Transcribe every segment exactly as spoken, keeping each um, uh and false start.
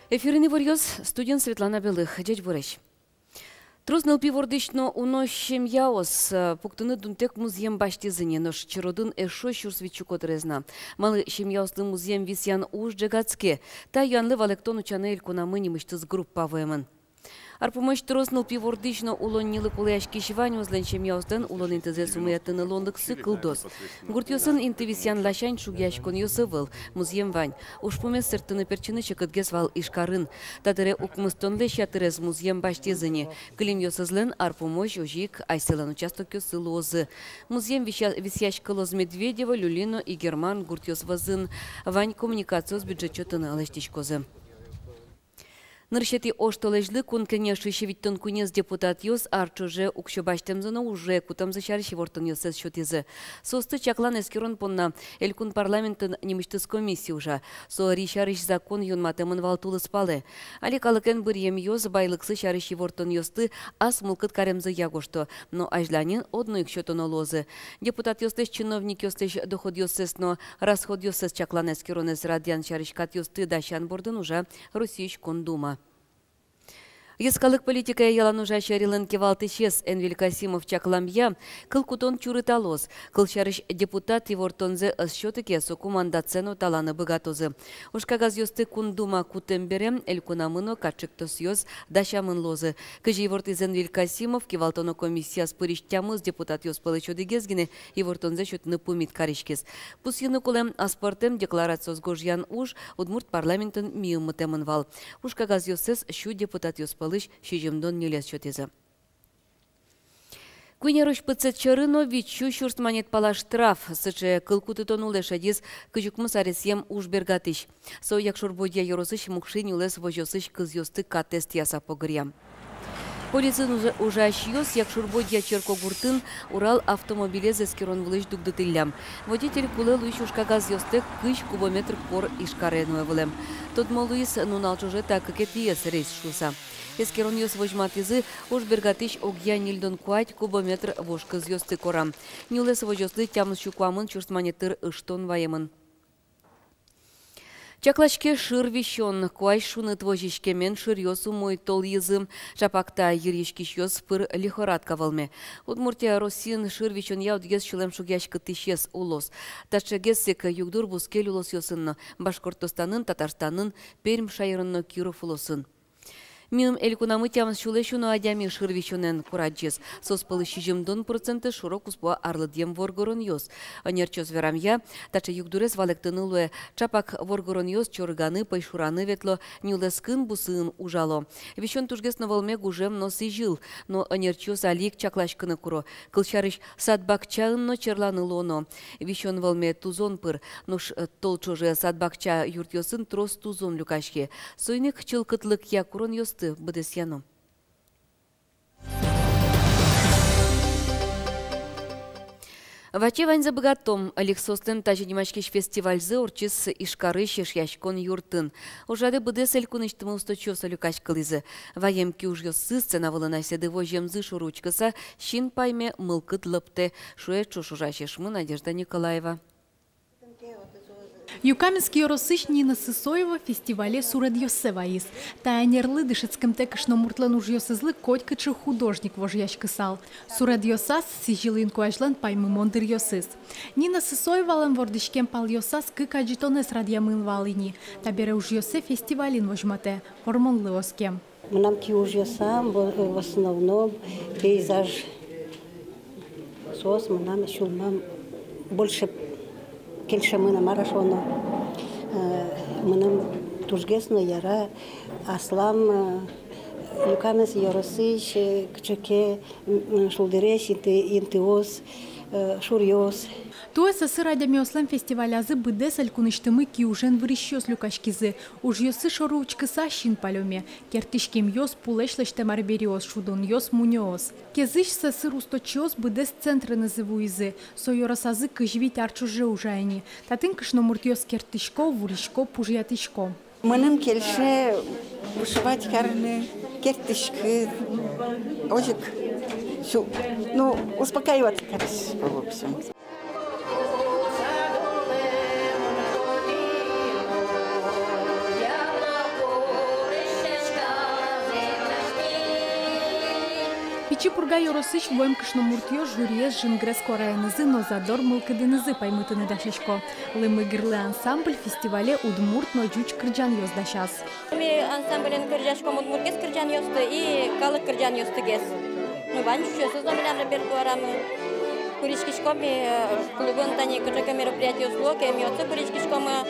Эфирын иворъёс, студиын Светлана Белых. Ӟечбуресь! Трос нылпи вордӥсь но уно семьяос, э, пуктыны дунтэк музъем басьтӥзы ни, нош черодын эшшо сюрс вить сю котырез на. Малы семьяослы музъем висъян уж ӝегатске? Та юанлы валэктон утчаны элькунамы нимысьтыз группа вуэмын. Ар пумозь трос нылпи вордӥсь но улон ньылы кулэяськись вань узлэн семьяослэн улон интызэс умоятыны луонлыксы кылдоз. Гуртъёсын инты висъян ласянь шугъяськонъёс ӧвӧл, музъем вань. Ужпумез сэрттыны-пертчыны секытгес вал Ижкарын. Та дыре укмыстонлэсь ятырез музъем басьтӥзы ни. Кылемъёсызлэн ар пумозь озьы ик асьсэлэн участокъёссы луозы. Музъем висъя-, висъяськылоз Медведево, Люлино, Игерман гуртъёс вӧзын. Вань коммуникациос бюджет чотын лэсьтӥськозы. Нырысетӥ оштолэзьлы Кун Кенешысь витьтон куинез депутатъёс ар ӵоже уксё басьтэмзы но уже кутэмзы сярысь ивортонъёссэс сётӥзы. Соосты чаклан-эскерон понна элькун парламентын нимысьтыз комиссия ужа. Со ӧри сярысь закон юнматэмын вал тулыспалэ. Али калыкен быръемъёс байлыксы сярысь ивортонъёсты ас мылкыд каремзыя гожто, но азьланьын одно ик сётоно луозы. Депутатъёслэсь, чиновникъёслэсь доходъёссэс но расходъёссэс чаклан-эскеронэз радъян сярысь катъёсты дасян бордын ужа Россиысь Кун Дума. Йӧскалык политикая ялан ужась ӧрилэн кивалтӥсез Энвиль Касимов чакламъя, кыл кутон чурыталоз. Кылсярысь, депутат ивортонзэ ӧз сёты ке, соку мандатсэ но таланы быгатозы. Ужкагазъёсты Кун Дума кутэм бере элькунамы но катӵектосъёс дасямын луозы. Кызьы ивортӥз Энвиль Касимов, кивалтоно комиссияз пырись тямыс депутатъёс пӧлысь одӥгез гинэ ивортонзэ сётыны пумит кариськиз. Пусйыны кулэ, аспӧртэм декларациос гожъян уж удмурт парламентын миым мытэмын вал. Ужкагазъёссэс сю депутатъёс пӧлысь сизьымдон ньылез сётӥзы. Куинь арозь пытсэт сьӧры но вить сю сюрс манет пала штраф. Сыӵе кыл кутытон улэ шедиз кызь укмыс аресъем ужбергатӥсь. Со Якшур-Бӧдья ёросысь Мукши нюлэс возёсысь кызъёсты катэз тӥяса погыръям. Полициын ужа-, ужасьёс Якшур-Бӧдья черкогуртын Урал автомобилез эскерон вылысь дугдытӥллям. Водитель кулэ луись ужкагазъёстэк кызь кубометр кор Ижкаре нуэ вылэм. Тодмо луиз, нунал ӵоже та кыкетӥез рейс шуыса. Эскеронъёс возьматӥзы, ужбергатӥсь огъя ньыльдон куать кубометр вож кызъёсты корам. Нюлэс возёслы тямыс сю куамын сюрс манет тыр ыштон ваемын. Чаклаське шыр висён. Куазь шуныт возиськемен шыръёс умой толйизы. Ӵапак та йырйиськисьёс пыр лихорадка вӧлме. Удмуртия Россиын шыр висёнъя одӥгез сюлэм шугъяськытӥсез улос. Таӵегес ик югдур бускель улосъёсын но: Башкортостанын, Татарстанын, Пермь шаерын но Киров улосын. Миым элькунамы тямыс сюлэсь уно адями шыр висёнэн курадӟиз. Соос пӧлысь сизьымдон процентэз шуро-куспо арлыдъем воргоронъёс. Ӧнерчиос верамъя, таӵе югдурез валэктыны луэ: ӵапак воргоронъёс чорыганы, пӧйшураны ветло, нюлэскын, бусыын ужало. Висён тужгес но вӧлме гужем но сӥзьыл, но ӧнерчиос али ик чакласькыны куро. Кылсярысь, сад-бакчаын но черланы луоно. Висён вӧлме тузон пыр, нош, э, тол ӵоже сад-бакча юртъёсын трос тузон люкаське. Соин ик чылкытлыкъя куронъёсты быдэсъяно. Ваче ваньзэ быгатом. «Эликсослэн» тазьы нимаськись фестивальзы ортчиз Ижкарысь Эшъяськон юртын. Ужрадэ быдэс элькунысьтымы усточиос люкаськылӥзы. Ваем киужъёссы, сцена вылын асьсэды воземзы шоры учкыса, син пайме мылкыд лӧптэ, шуэ ӵош ужась эшмы Надежда Николаева. Юкаменск ёросысь Нина Сысоева фестивале суредъёссэ вайиз. Та ӧнерлы дышетскымтэ кышномуртлэн ужъёсызлы котькыӵе художник вожъяськысал. Суредъёсаз сӥзьыл инкуазьлэн паймымон дыръёсыз. Нина Сысоевалэн вордӥськем палъёсаз кык адӟытонэз радъямын вал ини. Табере ужъёссэ фестивалин возьматэ, вормонлы оскем. Мынам киужъёсам в, в основном пейзаж. Соос мынам сюлмам больше кельшемын, мар-а шуоно. Э, мыным тужгес но яра аслам, э, Юкаменск ёросысь, э, кыӵе ке, м, шулдыресь инты-, интыос, э, шуръёс. Туэ сӧсыр адямиослэн фестивалязы быдэс элькунысьтымы киужен вырисьёс люкаськизы. Ужъёссы шоры учкыса син палёме: керттӥськемъёс, пулэсь лэсьтэм арбериос, шудонъёс, мунёос. Кезысь сӧсыр усточиос быдэс центренызы вуизы. Со ёросазы кызь вить ар ӵоже ужа ини. Татын кышномуртъёс керттӥсько, вурисько, пужъятӥсько. Мыным кельше вышивать карыны, керттӥськы, озьы ик сю-, ну, успокаиваться карисько, в общем. Пичи Пурга ёросысь вуэм кышномуртъёс жюриез жингрес куараенызы но задор мылкыдынызы паймытыны дасясько. «Лымы гырлы» ансамбль фестивале удмурт но ӟуч кырӟанъёс дасяз. Ми ансамблен кырӟаськом удмурт кырӟанъёсты и калык кырӟанъёсты гес. Ну, вань ӟучъёсыз но милям репертуарамы. Пыриськиськом ми, э, клубын тани кыӵе ке мероприятиос луо ке, ми отчы пыриськиськом, э,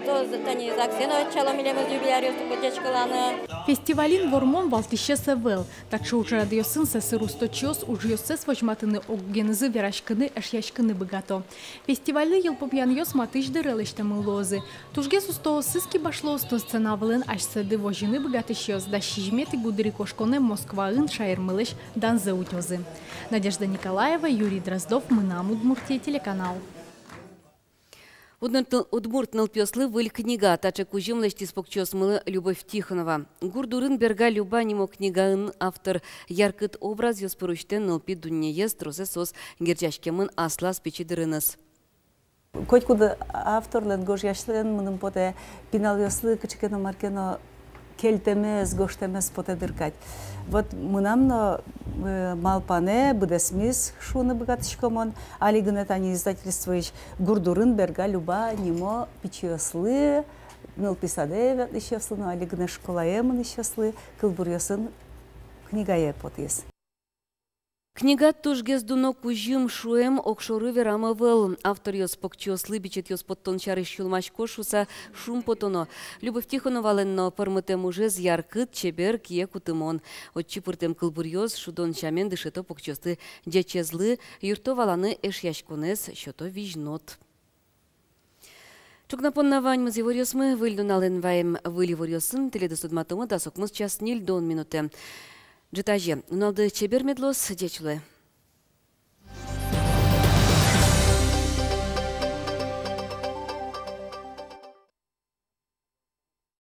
то з-, тани ЗАГСе но ӧтчало милемыз юбиляръёсты поддержкаланы. Фестивалин вормон валтӥсез ӧвӧл. Таӵе ужрадъёсын сӧсыр усточиос ужъёссэс возьматыны, огенызы вераськыны, эшъяськыны быгато. Фестивальлы йылпумъянъёс матысь дыре лэсьтэмын луозы. Тужгес устоосыз кибашлыосты сцена вылын асьсэды возьыны быгатӥсьёс дас сизьыметӥ гудырикошконэ Москваын шаермылэсь данзэ утёзы. Надежда Николаева, Юрий Дроздов, «Мынам Удмуртие» телеканал. Удмурт, удмурт нылпиослы выль книга. Таӵе кузьым лэсьтӥз покчиосмылы Любовь Тихонова. «Гур дурын берга Люба» нимо книгаын автор яркыт образъёс пыр усьтэ нылпи дуннеез, тросэз соос герӟаськемын аслаз пичи дырыныз. Котькуд авторлэн, гожъясьлэн, мыным потэ, пиналъёслы кыӵе ке но, мар ке но кельтэмез, гожтэмез потэ дыр кадь. Вот мынам но, э, малпанэ быдэсмиз, шуыны быгатӥсько мон. Али гинэ тани издательствоысь «Гур дурын берга Люба» нимо пичиослы, нылпи садэ ветлӥсьёслы но али гинэ школае мынӥсьёслы кылбуръёсын книгае потӥз. Книга тужгес дуно кузьым, шуэм, огшоры верам ӧвӧл. Авторъёс покчиослы бичетъёс поттон сярысь сюлмасько шуса шумпотоно. Любовь Тихоновалэн но пӧрмытэм ужез яркыт, чебер, кие кутымон. Отчы пыртэм кылбуръёс шудон сямен дышето покчиосты ӟечезлы, юртто валаны эшъяськонэз, сёто визьнод. Ӵукна понна ваньмыз иворъёсмы. Выль нуналэн ваем выль иворъёсын тӥледыз тодматомы дас укмыс час ньыльдон минутэ. Ӝытазе нуналды чебер мед луоз, ӟеч луэ.